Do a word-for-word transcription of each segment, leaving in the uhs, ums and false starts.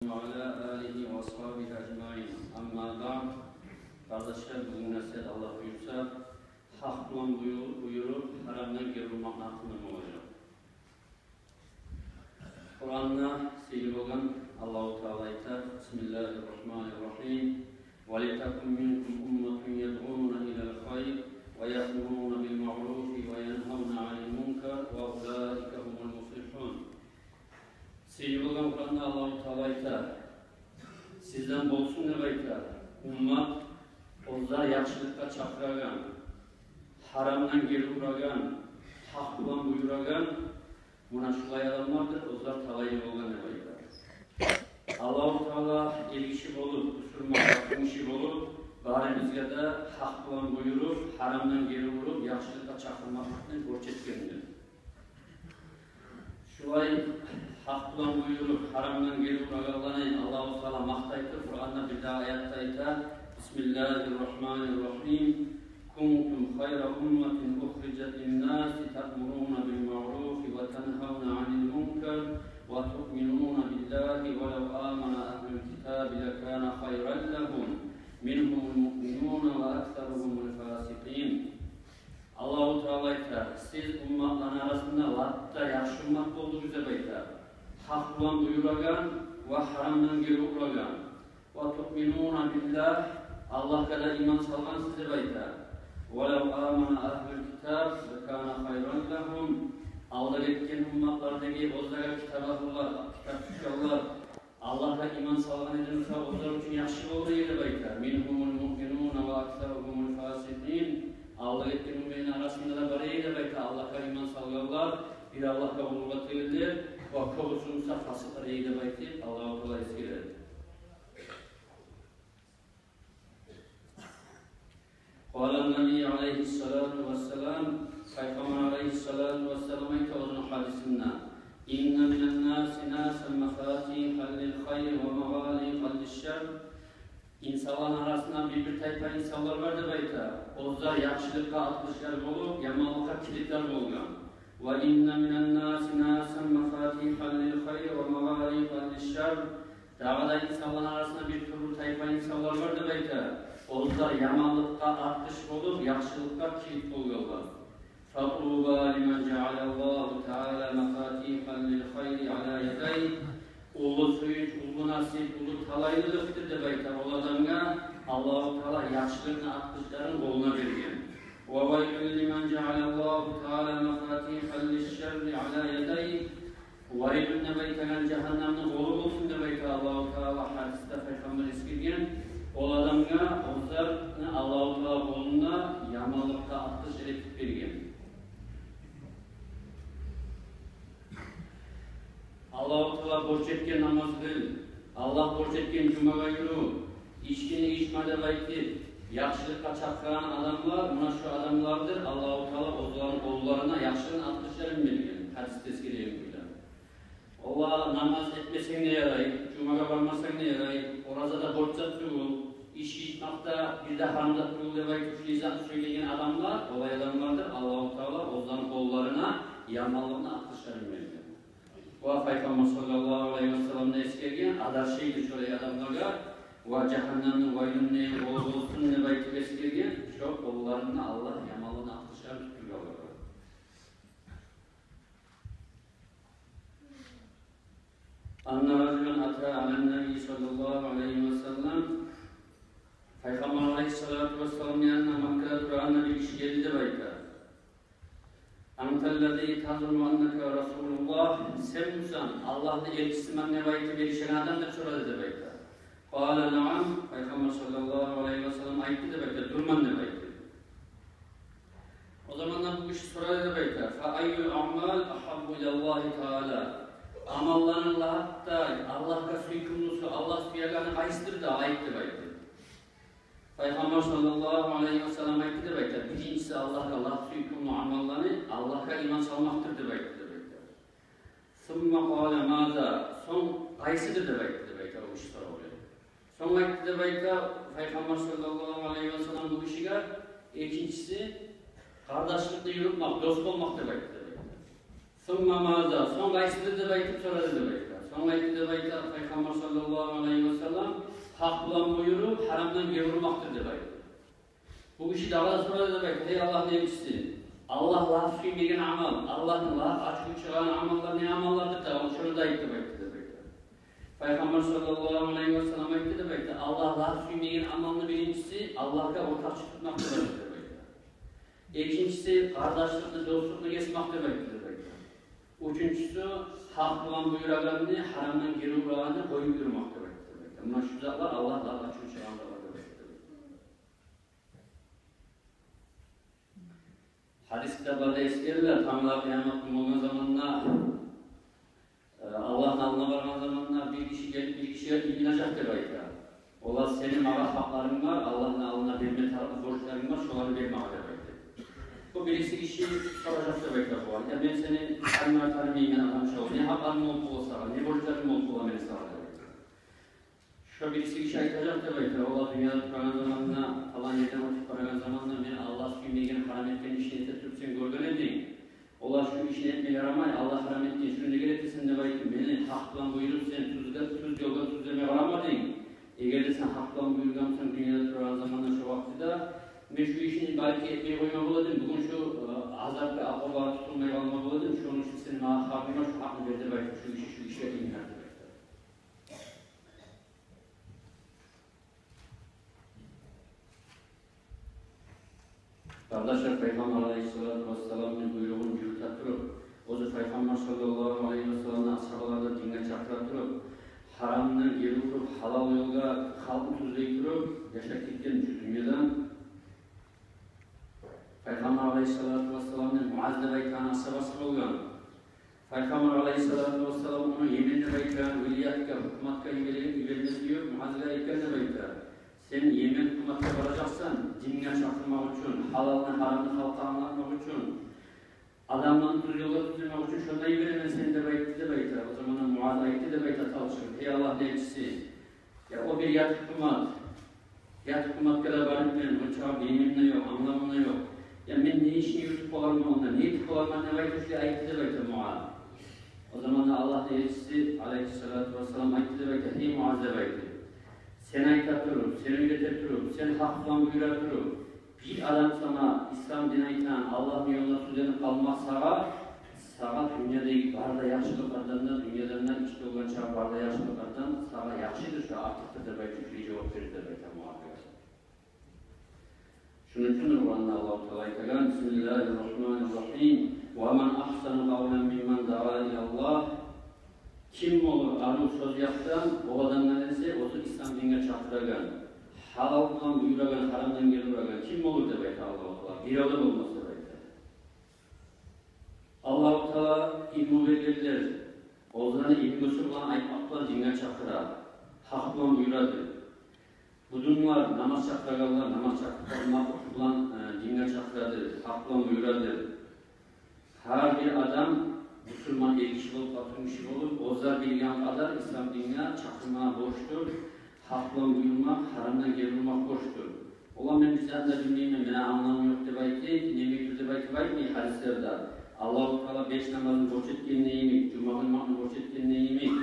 وعلى آله وأصحابه أجمعين. أما بعد. Къардашлар, бугюн насигьат, Аллагь буюрса, гьакъ булан буюр-, буюруп, гьарамдан гери урмакъны гьакъында болажакъ. Къуранда сыйлы болгъан Аллагьу Таала айта: بسم الله الرحمن الرحيم. ولتكن منكم أمة يدعون إلى الخير ويأمرون بالمعروف وينهون عن المنكر وأولئك هم المفلحون. Сыйлы болгъан Къуранда Аллагьу Таала айта: сизден болсун деп айта, уммат, оьзлер яхшылыкъгъа чакъырагъан, гьарамдан гери урагъан, гьакъ булан буюрагъан, муна шулай адамлардыр, оьзлер талайлы болгъан деп айта. Аллагьу Таала эр гиши болуп, бусурман къатынгиши болуп, барыбызгъа да гьакъ булан буюруп, гьарамдан гери уруп, яхшылыкъгъа чакъырмакълыкъны борч этгендир. Шулай гьакъ булан буюруп, гьарамдан гери урагъанланы Аллагьу Таала макътай туруп, Къуранда бир дагъы аятда айта: بسم الله الرحمن الرحيم. كنتم خير أمة أخرجت للناس تأمرون بالمعروف وتنهون عن المنكر وتؤمنون بالله ولو آمن أهل الكتاب لكان خيرا لهم منهم المؤمنون وأكثرهم الفاسقين. Аллагьу Таала айта: сиз умматланы арасында лап да яхшы уммат болдугъуз деп айта, гьакъ булан буюрагъан ва гьарамдан гери урагъан. وتؤمنون بالله, Аллагьгъа да иман салгъансыз деп айта. ولو آمن أهل الكتاب لكان خيرا لهم. Алда гетген умматлардагъы оьзлеге китап агьлулар, китап тутгъанлар Аллагьгъа иман салгъан эди буса, оьзлер учун яхшы болур эди деп айта. منهم المؤمنون وأكثرهم الفاسقين. Алда гетген умматны арасында да бар эди деп айта Аллагьгъа иман салгъанлар, бир Аллагьгъа къуллукъ этегенлер, ва кёбюсю буса фасикълер эди деп айтып, Аллагьу Таала эсгере. قال النبي عليه الصلاة والسلام, Пайхаммар алайгьиссалату вассалам айта оьзюню гьадисинде: إن من الناس ناسا مفاتيحا للخير ومغاليقا للشر. Инсанланы арасында бир-бир тайпа инсанлар бар деп айта. Оьзлер яхшылыкъгъа ачгъычлар болуп, яманлыкъгъа килитлер болгъан. وإن من الناس ناسا مفاتيحا للخير ومغاليقا للشر. Дагъы да инсанланы арасында бир тюрлю тайпа инсанлар бар деп айта. Оьзлер яманлыкъгъа ачгъыч болуп, яхшылыкъгъа килит болгъанлар. فطوبى لمن جعل الله تعالى مفاتيحا للخير على يديه. Уллу сююнч, уллу насип, уллу талайлылыкъдыр деп айта ол адамгъа Аллагьу Таала яхшылыкъны ачгъычларын къолуна берген. وويل لمن جعل الله تعالى مفاتيحا للشر على يديه. Вайлун деп айтагъан жагьаннамны къолу болсун деп айта Аллагьу Таала, гьадисде Пайхаммар эсгерген. Ол адамгъа, оьзлени Аллагьу Таала къолуна яманлыкъгъа ачгъыч этип берген. Аллагьу Таала борч этген намаз къыл, Аллагь борч этген жумагъа юрю, ичкини ичме деп айтып, яхшылыкъгъа чакъырагъан адамлар, муна шу адамлардыр, Аллагьу Таала оьзлени къолларына яхшылыкъны ачгъычларын берген, гьадисде эсгерилген кюйде. Олар намаз этмесенг де ярай, жумагъа бармасанг да ярай, ораза да борч зат тюгюл, ички ичмек де бир де гьарам зат тюгюл деп айтып, шу затны сёйлейген адамлар, олай адамлардыр, Аллагьу Таала оьзлени къолларына яманлыкъны ачгъычларын берген. Ва Пайхаммар саллаллагьу алайгьи васаллам да эсгерген, адаршыйдыр шолай адамлагъа, ва жагьаннамны вайлун деп, къолу болсун деп айтып эсгерген, шо къолларына Аллагь яманлыкъны ачгъычларын тутдургъанлагъа. أن رجلا أتى على النبي صلى الله عليه وسلم. Пайхаммар алайгьиссалату вассаламны янына Маккада турагъанда бир гиши гелди деп айта. أنت الذي تزعم أنك رسول الله, сен мусан Аллагьны элчисимен деп айтып эришеген адам деп сорады деп айта. قال نعم, Пайхаммар саллаллагьу алайгьи васаллам айтды деп айта, дюрмен деп айтды. О заманда бу гиши сорады деп айта: فأي الأعمال أحب إلى الله تعالى? Амалланы лап да Аллагьгъа сюйкюмлюсю, Аллагь сюегени къайсыдыр да айт деп айтды. Пайхаммар саллаллагьу алайгьи васаллам айтды деп айта: биринчиси Аллагьгъа лап сюйкюмлю амалланы Аллагьгъа иман салмакъдыр деп айтды деп айта. ثم قال ماذا؟ Сонг къайсыдыр деп айтды деп айта о гиши сорав берип. Сонг айтды деп айта Пайхаммар саллаллагьу алайгьи васаллам бу гишиге: экинчиси къардашлыкъны юрютмек, дос болмакъ деп айтды деп айта. ثم ماذا؟ Сонг къайсыдыр деп айтып сорады деп айта. Шону айтды деп айта, Пайхаммар саллаллагьу алайгьи ва саллам гьакъ булан буюруп, гьарамдан гери урмакъдыр деп айта. Бу гиши дагъы да сорады деп айта: «Гьей Аллагьны элчиси, Аллагь лап сюймеген амал, Аллагьны лап ачуву чыгъагъан амаллар не амаллардыр да, шону да айт», — деп айтды деп айта. Пайхаммар саллаллагьу алайгьи ва саллам айтды деп айта: «Аллагь лап сюймеген амалны биринчиси Аллагьгъа ортакъчы тутмакъдыр», — деп айта. «Экинчиси къардашлыкъны, дослукъну гесмакъдыр», — деп айта. «Уьчюнчюсю гьакъ булан буюрагъанны, гьарамдан гери урагъанны къоюп юрюмакъдыр», — деп айта. «Муна шу затлар Аллагь лап ачуву чыгъагъан затлардыр», — деп айта. Гьадис китапларда эсгериле, тангала къыямат гюн болгъан заманда, э, Аллагьны алдына баргъан заманда бир гиши гелип, бир гишиге илинежек деп айта. Олар: «Сени магъа гьакъларынг бар, Аллагьны алдына берме тарыкъ борчларынг бар, шоланы бер магъа», — деп айта. Бу бириси гиши соражакъ деп айта бугъар: «Я мен сени танымайман, танымайман, адам шо, не гьакъларынг болуп бола сагъа, не борчларынг болуп бола мени сагъа?» — деп айта. Шо бириси гиши айтажакъ деп айта: «Валлагь, дюньяда турагъан заманда, палан ерден оьтюп барагъан заманда мен Аллагь сюймеген, гьарам этген ишни эте туруп сен гёрген эдинг. Валлагь, шу ишни этме ярамай, Аллагь гьарам этген, шуну неге этесен деп айтып, мени гьакъ булан буюруп, сен тюз, тюз ёлгъа тюзлеме къарамадынг. Эгер де сен гьакъ булан буюргъан бусанг дюньяда турагъан заманда, шо вакътиде мен шу ишни балики этмей къойма бола эдим, бугюн шу, э, азапгъа, укъубагъа тутулмай къалма бола эдим. Шону учун сени магъа гьакъынг бар, шу гьакъны бер», — деп айтып, шу гиши шу гишиге илинер деп айта. Къардашлар, Пайхаммар алайгьиссалату вассаламны буйругъун юрюте туруп, оьзю Пайхаммар саллаллагьу алайгьи ва салламны асгьабаларын да динге чакъыра туруп, гьарамдан гери уруп, гьалал ёлгъа халкъны тюзлей туруп яшап гетген шу дюньядан. Пайхаммар алайгьиссалату вассаламны Муаз деп айтагъан асгьабасы болгъан. Пайхаммар алайгьиссалату вассалам ону Йемен деп айтагъан вилаятгъа, гьукуматгъа йиберген, йибермеге сююп, Муазгъа айтгъан деп айта: «Сен Йемен гьукуматгъа баражакъсан, динге чакъырмакъ учун, гьалалны, гьарамны халкъгъа англатмакъ учун. Адамланы тюз ёлгъа тюзлемек учун шонда йиберемен сени», — деп айтды деп айта. О заманда Муаз айтды деп айта талашып: «Гьей Аллагьны элчиси, я о бир ят гьукумат, ят гьукуматгъа да барып мен, онча билимим де ёкъ, англавум да ёкъ. Я мен не ишни юрютюп боларман онда, не этип боларман?» — деп айтып шулай айтды деп айта Муаз. О заманда Аллагьны элчиси алайгьиссалату вассалам айтды деп айта: «Гьей Муаз, — деп айтды, — сен айта туруп, сен уьйрете туруп, сен гьакъ булан буюра туруп, бир адам сагъа ислам дин айтагъан, Аллагьны ёлуна тюзленип къалмакъ сагъа, сагъа дюньядагъы бары да яхшылыкълардан да, дюньядан да ичде болгъан чакъы бары да яхшылыкълардан сагъа яхшыдыр, шо артыкъдыр», — деп айтып, шулай жавап берди деп айта Муазгъа. Шону учундур Къуранда Аллагьу Таала айтагъан: «Бисмиллагьи ррагьмани ррагьим. Ва ман агьсану къавлан мимман даа ила Ллагь». Ким болур арив сёз якъдан ол адамдан эсе, оьзю ислам динге чакъырагъан, гьалал булан буюрагъан, гьарамдан гери урагъан ким болур деп айта Аллагьу Таала. Бирев де болмас деп айта. Аллагьу Таала илму бергенлер, оьзлеге илмусу булан айтмакъ булан динге чакъыра, гьакъ булан буюра деп. Будунлар, намаз чакъырагъанлар, намаз чакъырмакъ булан, э, динге чакъыра деп, гьакъ булан буюра деп. Гьар бир адам, бусурман эр гиши болуп, къатын гиши болуп, оьзлер билген къадар ислам динге чакъырмагъа борчдур, гьакъ булан буюрмакъ, гьарамдан гери урмакъ борчдур. Олар: «Мен бир зат да билмеймен, мени англавум ёкъ», — деп айтып, немедир деп айтып айтмай гьадислерде. Аллагьу Таала беш намазны борч этгенде йимик, жума къылмакъны борч этгенде йимик,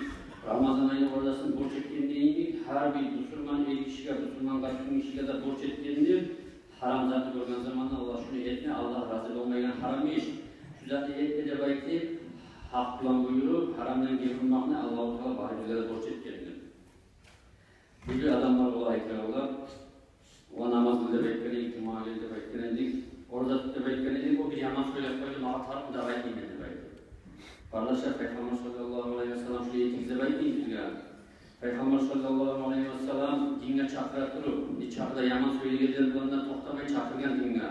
Рамазан айны оразасын борч этгенде йимик, гьар бир бусурман эр гишиге, бусурман къатын гишиге де борч этгендир. Гьарам затны гёрген заманда: «Аллагь, шуну этме, Аллагь рази болмайгъан гьарам иш, шу затны этме», — деп айтып, гьакъ булан буюруп, гьарамдан гери урмакъны Аллагьу Таала барыбызгъа да борч этгендир. Бир адамлар олай айтагъанлар: «О, намаз къыл деп айтгъан эдик, жума гел деп айтгъан эдик, ораза тут деп айтгъан эдик, о бир яман сёйлеп къойду, магъа тарыкъмы дагъы айтмайман», — деп айтып. Къардашлар, Пайхаммар саллаллагьу алайгьи ва саллам шулай этигиз деп айтмай бизге. Пайхаммар саллаллагьу алайгьи ва саллам динге чакъыра туруп, нечакъы да яман сёйлегенлер булан да токътамай чакъыргъан динге.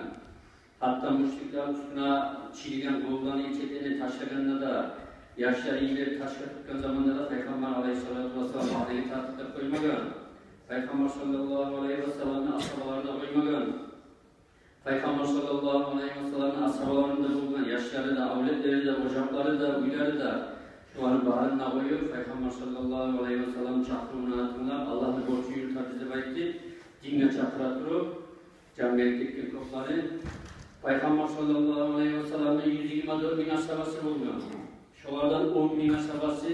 Гьатта мушриклер уьстюне чириген къолларын, ичеклерин ташлагъанда да, яшларын йиберип ташгъа тыкъгъан заманда да Пайхаммар алайгьиссалату вассалам ваъдагъа тартып да къоймагъан. Пайхаммар саллаллагьу алайгьи ва салламны асгьабалары да къоймагъан. Пайхаммар саллаллагьу алайгьи ва салламны асгьабаларында болгъан яшлары да, авлетлери де, ожакълары да, уьйлери де, шуланы барын да къоюп, Пайхаммар саллаллагьу алайгьи ва салламны чакъырывун тынглап, Аллагьны борчун юрютебиз деп айтып, динге чакъыра туруп, жан берип гетген кёплери. Пайхаммар саллаллагьу алайгьи ва салламны юз йигирма дёрт минг асгьабасы болгъан. Шолардан он минг асгьабасы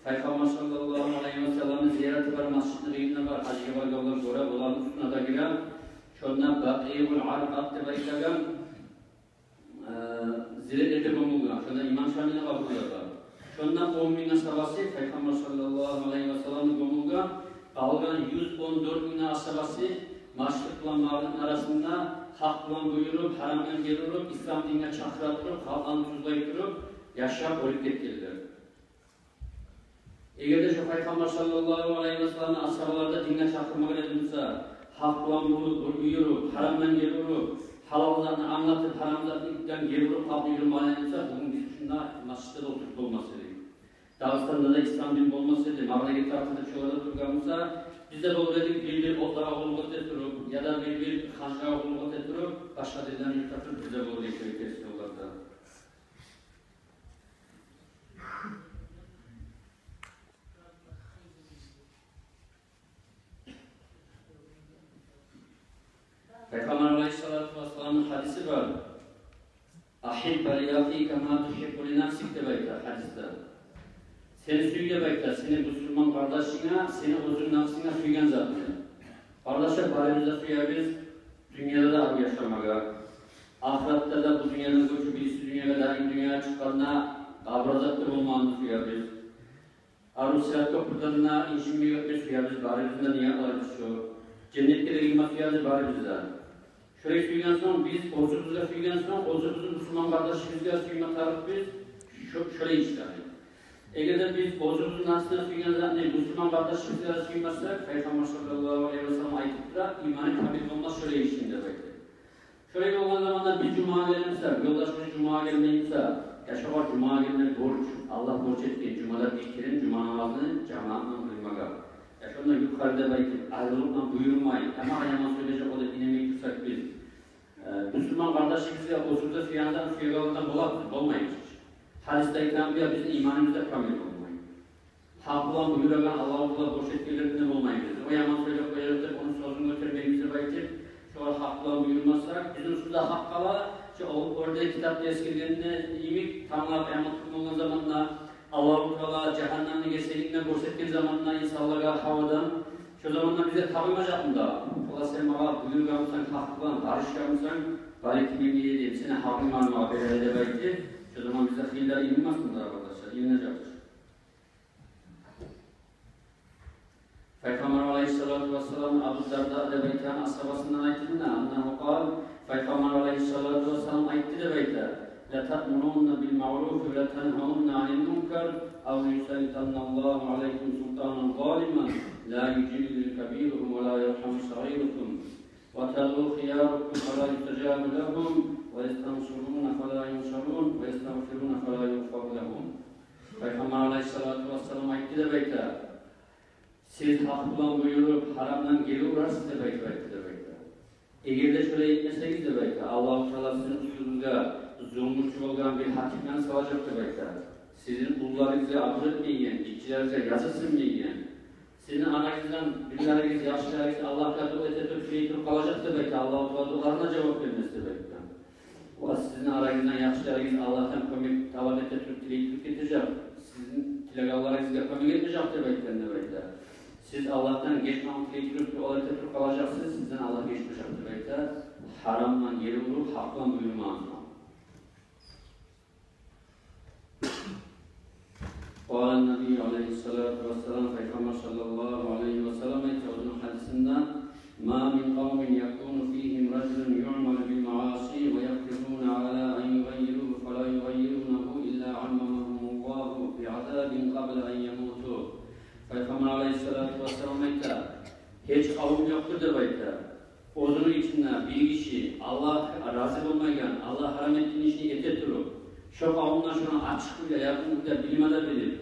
Пайхаммар саллаллагьу алайгьи ва салламны зияраты бар, масжидни къырыйында бар, гьажгъа баргъанлар гёре, оланы уьстюне де гире. Шонда Бакъиул Гъаркъад деп айтагъан, э, зиретлерде гёмюлген. Шонда имам Шамилни къабуру да бар. Шонда он минг асгьабасы Пайхаммар саллаллагьу алайгьи ва салламны гёмюлген, къалгъан юз он дёрт минг асгьабасы Машрикъ булан Магърибни арасында гьакъ булан буюруп, гьарамдан гери уруп, ислам динге чакъыра туруп, халкъланы тюзлей туруп, яшап оьлюп гетгенлер. Эгер де шо Пайхаммар саллаллагьу алайгьи ва салламны асгьабалары да динге чакъырмагъан эди буса, гьакъ булан буюруп, буюруп, гьарамдан гери уруп, гьалал затны англатып, гьарам затдан гери уруп, къалып юрюмеген эди буса, бугюн биз шунда масжидде де олтуруп болмас эдик. Дагъыстанда да ислам дин болмас эди, магъарагъа тартылып шоларда тургъан буса, биз де болур эдик бир-бир отлагъа къуллукъ эте туруп, яда бир-бир ханжагъа къуллукъ эте туруп, башгъа динлени юрюте туруп, биз де болур эдик шо терс ёлларда. Пайхаммар алайгьиссалату вассаламны гьадиси бар. «Агьибба ли ахика ма тугьиббу ли нафсик», — деп айта гьадисде. Сен сюй, деп айта, сени бусурман къардашынга сени оьзюнг напсынга сюйген затны. Къардашлар, барыбыз да сюебиз дюньяда да арив яшамагъа. Ахыратда да бу дюньядан гёчюп, бириси дюньягъа, даим дюньягъа чыкъгъанда къабур азапда болмагъаны сюебиз. Арив сырат кёпюрден де инжинмей оьтме сюебиз, барыбызны да ниятларыбыз шо. Женнетге де гирме сюебиз барыбыз да. Шолай сюйген сонг, биз оьзюбюзге сюйген сонг, оьзюбюзню бусурман къардашыбызгъа сюйме тарыкъбыз шо-, шолай ишлени. Эгер де биз оьзюбюзню напсына сюйген затны бусурман къардашыбызгъа сюймесек, Пайхаммар саллаллагьу алайгьи ва саллам айтып тура, иманы камил болмас шолай ишни, деп айта. Шолай болгъан заманда биз жумагъа гелмесек, ёлдашыбыз жумагъа гелмей буса, я шогъар жумагъа гелмек борч, Аллагь борч этген, жумада бир керен жума намазны жамаат булан къылмагъа. Я шонда юхари деп айтып, арив къылыкъ булан буюрмай, я магъа яман сёйлежек о деп инемей турсакъ биз, э, бусурман къардашыбызгъа оьзюбюз де сюегенлерден сюегенлерден болабыз, болмайбыз. Гьадисде айтагъан кюйде бизин иманыбыз да камил болмай. Гьакъ булан буюрагъан, Аллагьу Таала борч этгенлерден болмайбыз. О яман сёйлеп къояр деп, ону сёзюн гётермейбиз деп айтып, шогъар гьакъ булан буюрмасакъ, бизин уьстюбюзде гьакъ къала. Шо о, оьрде китапда эсгергенде йимик, тангала къыямат гюн болгъан заманда Аллагьу Таала жагьаннемни гесегинден гёрсетген заманда инсанлагъа гьавадан, шо заманда бизге табылмажакъмы дагъы? Ола, сен магъа буюргъанмысан, гьакъ булан къарышгъанмысан, балики, мен не эдим, сени гьакъынг бар магъа берер деп айтып, шо заман бизге хыйлар илинмесми дагъы, къардашлар? Илинежек. Пайхаммар алайгьиссалату вассалам, Абу Дарда деп айтагъан асгьабасындан айтылына, аннагьу къал, Пайхаммар алайгьиссалату вассалам айтды деп айта: «Латаъмурунна бил маъруфи ва латангьавунна анил мункар, ав юсаллитанналлагьу алайкум султанан залиман, ла южалли кабиракум ва ла ярхаму сагъиракум». «Ва тадъу хияракум фала юстажабу лагьум, ва ястансуруна фала юнсарун, ва ястагъфируна фала югъфару лагьум». Пайхаммар алайгьиссалату вассалам айтды деп айта: «Сиз гьакъ булан буюруп, гьарамдан гери урарсыз», — деп айтып айтды деп айта. «Эгер де шолай этмесегиз, — деп айта, — Аллагьу Таала сизин уьстюгюзге зулмучу болгъан бир гьакимни салажакъ, — деп айта. — Сизин уллуларыгъызгъа абур этмейген, гиччилеригизге языкъсынмайгъан. Сизин арагъыздан бирлеригиз яхшыларыгъыз Аллагьгъа дуа эте туруп, тилей туруп къалажакъ, — деп айта, — Аллагьу Таала дуаларына жавап бермес, — деп айта. — Ва сизин арагъыздан яхшыларыгъыз Аллагьдан кёмек талап эте туруп, тилей туруп гетежек, сизин тилегенлеригизге кёмек этмежек, — деп айтгъан деп айта. — Сиз Аллагьдан гечмек тилей туруп, дуа эте туруп къалажакъсыз, сизден Аллагь гечмежек», — деп айта. Гьарамдан гери уруп, гьакъ булан буюрмагъан сонг. Къала ннабийю алайгьиссалату вассалам, Пайхаммар саллаллагьу алайгьи ва саллам айта оьзюню гьадисинде: «Ма мин къавмин якуну фигьим ражулун юъмалу бил мааси ва якъдируна ала ан югъаййиругьу фала югъаййирунагьу илла аммамагьумуллагьу би азабин къабла ан ямуту». Пайхаммар алайгьиссалату вассалам айта: «Гьеч къавум ёкъдур, — деп айта, — оьзюню ичинде бир гиши Аллагь рази болмайгъан, Аллагь гьарам этген ишни эте туруп, шо къавумда шону ачыкъ кюйде, яркъын кюйде билме де билип,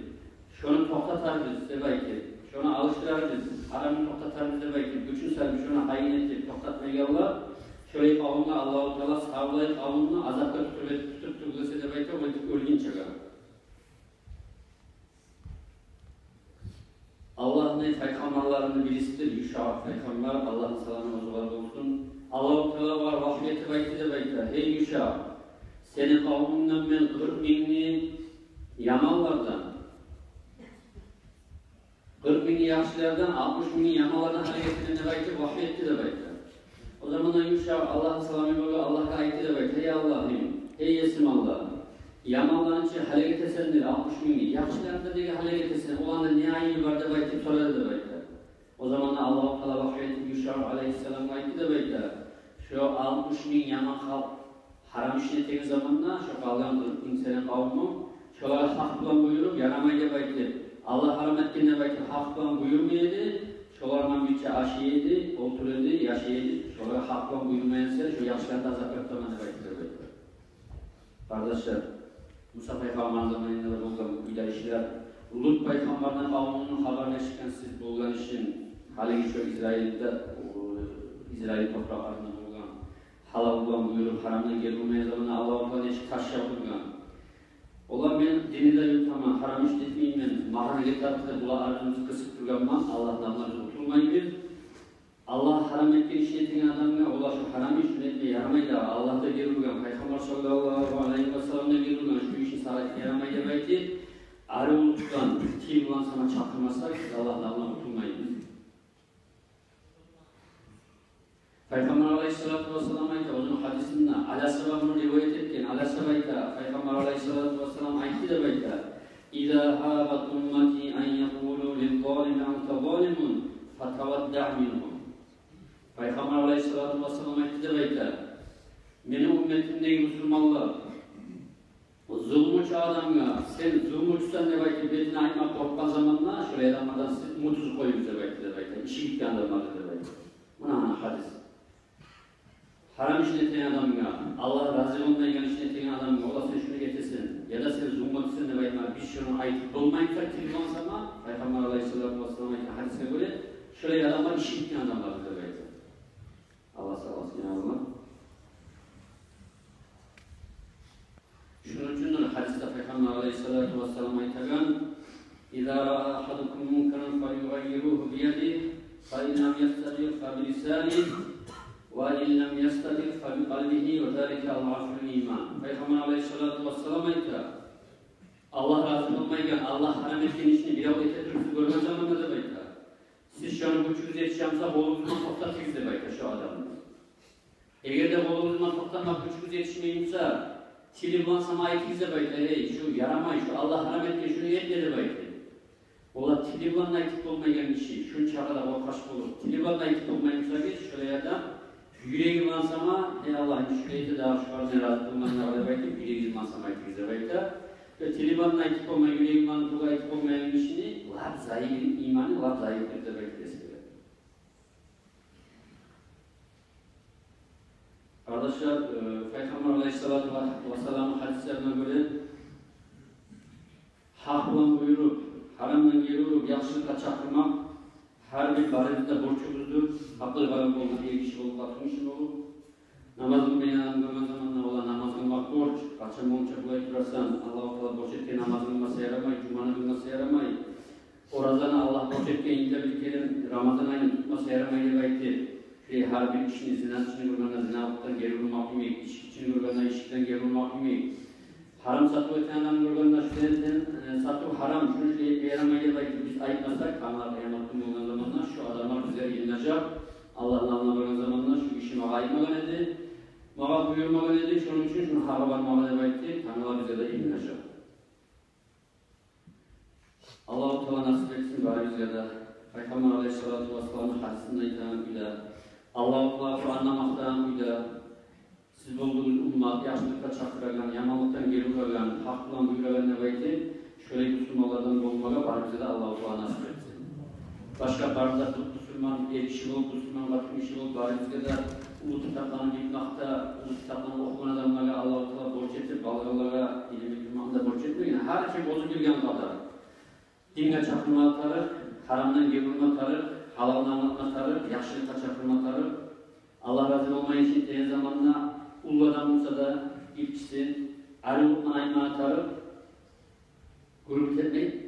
шону токътатарбыз деп айтып, шону алышдырарбыз, гьарамны токътатарбыз деп айтып, гючюн салып, шону гьайын этип токътатмайгъанлар, шолай къавумгъа Аллагьу Таала савлай къавумну азапгъа тутуп, тутуп тюгюл эсе, — деп айта, — оьлгюнчеге». Аллагьны пайхаммарларыны бирисидир Юша пайхаммар, Аллагьны саламы оьзюне болсун. Аллагьу Таала огъар вагьий этип айтды деп айта: «Гьей Юша, сени къавумунгдан мен къыркъ мингни яманлардан, Къыркъ минг яхшылардан, алтмыш минг яманлардан гьалек этемен деп айтып, вагьй этди деп айта. О заманда Юша, Аллагьны саламы болгъан, Аллагьгъа айтды деп айта: «Гьей Аллагьым, гьей Есим Аллагь, яманланы чы гьалек этесен де алтмыш мингни, яхшыланы да неге гьалек этесен, оланы не айыбы бар?» — деп айтып сорады деп айта. О заманда Аллагьу Таала вагьй этип Юша алайгьиссаламгъа айтды деп айта: «Шо алтмыш минг яман халкъ гьарам ишни этеген заманда, шо къалгъан къыркъ минг сени къавумунг, шолагъа гьакъ булан буюруп, ярамай деп айтып, Аллагь гьарам этген деп айтып, гьакъ булан буюрмай эди, шолар булан бирче ашай эди, олтура эди, яшай эди, шолагъа гьакъ булан буюрмай эсенг, шо яхшыланы да азап этемен», — деп айтды деп айта. Къардашлар, Муса пайхаммарны заманында да болгъан бу ишлер, Лут пайхаммарны къавумуну хабарын эшитген сиз, болгъан ишин, гьалиги шо Израилде, о, Израил топуракъларында болгъан, гьалал булан буюруп, гьарамдан гери урмайгъан заманда Аллагьу Таала нечик таш ябдыргъан. Олар: «Мен динни де ютаман, гьарам иш де этмеймен, магъа неге тарыкъ?» — деп, булар аргъын къысып тургъан заман, Аллагьны алдына къутулмайбыз. Аллагь гьарам этген ишни этеген адамгъа, олар шо гьарам иш, шуну этме ярамай дагъы, Аллагь да гери ургъан, Пайхаммар саллаллагьу алайгьи ва саллам да гери ургъан, шу ишни сагъа этме ярамай деп айтып, арив уллукъдан тил булан сама чакъырмасакъ, биз Аллагьны алдына къутулмайбыз. Пайхаммар алайгьиссалату вассалам айта, оьзюню гьадисинде, Али асгьаба муну риваят этген, Али асгьаба айта, Пайхаммар алайгьиссалату вассалам айтды деп айта: «Иза гьабат уммати ан якъулу лил залими анта залимун, фатавадда мингьум». Пайхаммар алайгьиссалату вассалам айтды деп айта: «Мени умметимдеги бусурманлар зулмучу адамгъа, сен зулмучусан деп айтып, бетине айтма къоркъгъан заманда, шолай адамлардан сиз умут уьзюп къоюгъуз деп айтды деп айта, иши битген адамлар», — деп айта. Муна гьана гьадис. Гьарам ишни этеген адамгъа, Аллагь рази болмайгъан ишни этеген адамгъа, олар: «Сен шуну этесен, яда сен зулмучусан», — деп айтма, биз шуну айтып болмайбыз тилибизге сама, Пайхаммар алайгьиссалату вассалам айтгъан гьадисге гёре, шолай адамлар иши битген адамлар деп айта. Аллагь сакъласын, я Аллагь. Шону учундур гьадисде Пайхаммар алайгьиссалату вассалам айтагъан: «Иза раа агьадукум мункаран фалюгъаййиргьу биядигьи, фа ин лам ястатиъ фабилисанигьи, ва ин лам ястатиъ фабикъалбигьи, ва залика адъафул иман». Пайхаммар алайгьиссалату вассалам айта: Аллагь рази болмайгъан, Аллагь гьарам этген ишни бирев эте туруп сиз гёрген заманда деп айта, сиз шону гючюгюз етишген буса, къолугъуз булан токътатыгъыз деп айта шо адамны. Эгер де къолугъуз булан токътатмакъ гючюгюз етишмей буса, тили булан сама айтыгъыз деп айта: «Эй, шу ярамай, шу Аллагь гьарам этген, шуну этме», — деп айта. Олар тили булан да айтып болмайгъан киши, шунчакъы да къоркъач болуп, тили булан да айтып болмай буса, шолай адам юреги булан сама: «Эй Аллагь, шулай эте дагъы, шулар мен рази болмайман дагъы», — деп айтып, юреги булан сама айтыгъыз деп айта. Ва тили булан да айтып болмай, юреги булан тюгюл айтып болмайгъан кишини лап зайып иманы, лап зайыпдыр деп айтып эсгере. Къардашлар, э, Пайхаммар алайгьиссалату ва-, вассаламны гьадислерине гёре, гьакъ булан буюруп, гьарамдан гери уруп, яхшылыкъгъа чакъырмакъ гьар бир барыбызны да борчубуздур. Гьакъылы бар болгъан эр гиши болуп, къатын гиши болуп, намаз къылмайгъан адамны гёрген заманда, олар намаз къылмакъ борч. Къачан болгъунча къылып турасан, Аллагьу Таала борч этген намазны къылмаса ярамай, жуманы къылмаса ярамай. Оразаны Аллагь борч этген йылда бир керен, Рамазан айны тутмаса ярамай деп айтып, шо гьар бир ишни, зина ишни гёргенде зиналыкъдан гери урмакъ йимик, ички ишни гёргенде ичкиден гери урмакъ йимик, гьарам сатыв этеген адамны гёргенде, шо сен, сен, э, сатыв гьарам, шуну шулай этме ярамай деп айтып, биз айтмасакъ, къыямат, къыямат гюн болгъан заманда шо адамлар бизге илинежек. Аллагьны алдына баргъан заманда: «Шу гиши магъа айтмагъан эди, магъа буюрмагъан эди, шону учун шуну гьакъы бар магъа», — деп айтып, къыямат бизге де илинежек. Аллагьу Таала насип этсин барыбызгъа да. Пайхаммар алайгьиссалату вассаламны гьадисинде айтагъан кюйде, Аллагьу Таала Къуранда макътагъан кюйде, сиз болдугъуз уммат, яхшылыкъгъа чакъырагъан, яманлыкъдан гери урагъан, гьакъ булан буюрагъан деп айтып, шолай бусурманлардан болмагъа барыбызгъа да Аллагьу Таала насип этсин. Башгъа бары да бу-, бусурман эр гиши болуп, бусурман къатын гиши болуп, барыбызгъа да уллу китапланы билмекде, уллу китапланы охугъан адамлагъа Аллагьу Таала борч этип, балагъалагъа илму билмекни де борч этмеген. Гьар ким оьзю билген къадар динге чакъырмагъа тарыкъ, гьарамдан гери урма тарыкъ, гьалалны англатма тарыкъ, яхшылыкъгъа чакъырма тарыкъ. Аллагь рази болмайгъан ишни этеген заманда уллу адам болса да, гиччиси, аривлукъдан айтмагъа тарыкъ. Гюрюлтю этмей,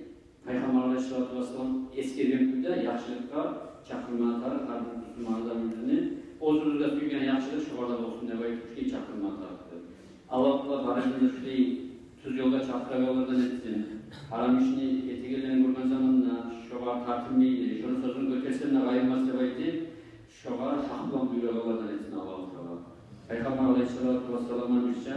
Пайхаммар алайгьиссалату вассалам эсгерген кюйде яхшылыкъгъа чакъырмагъа тарыкъ гьар бир бусурман адамны. Оьзюбюз де сюйген яхшылыкъ шогъар да болсун деп айтып, шулай чакъырмагъа тарыкъ. Аллагьу Таала барыбызны да шулай тюз ёлгъа чакъырагъанлардан этсин. Гьарам ишни этегенлерин гёрген заманда, шогъар тартынмай эди, шону сёзюн гётерсем де къайырмас деп айтып, шогъар гьакъ булан буйрукълардан этсин Аллагьу Таала. Пайхаммар алайгьиссалату вассалам айтгъанча,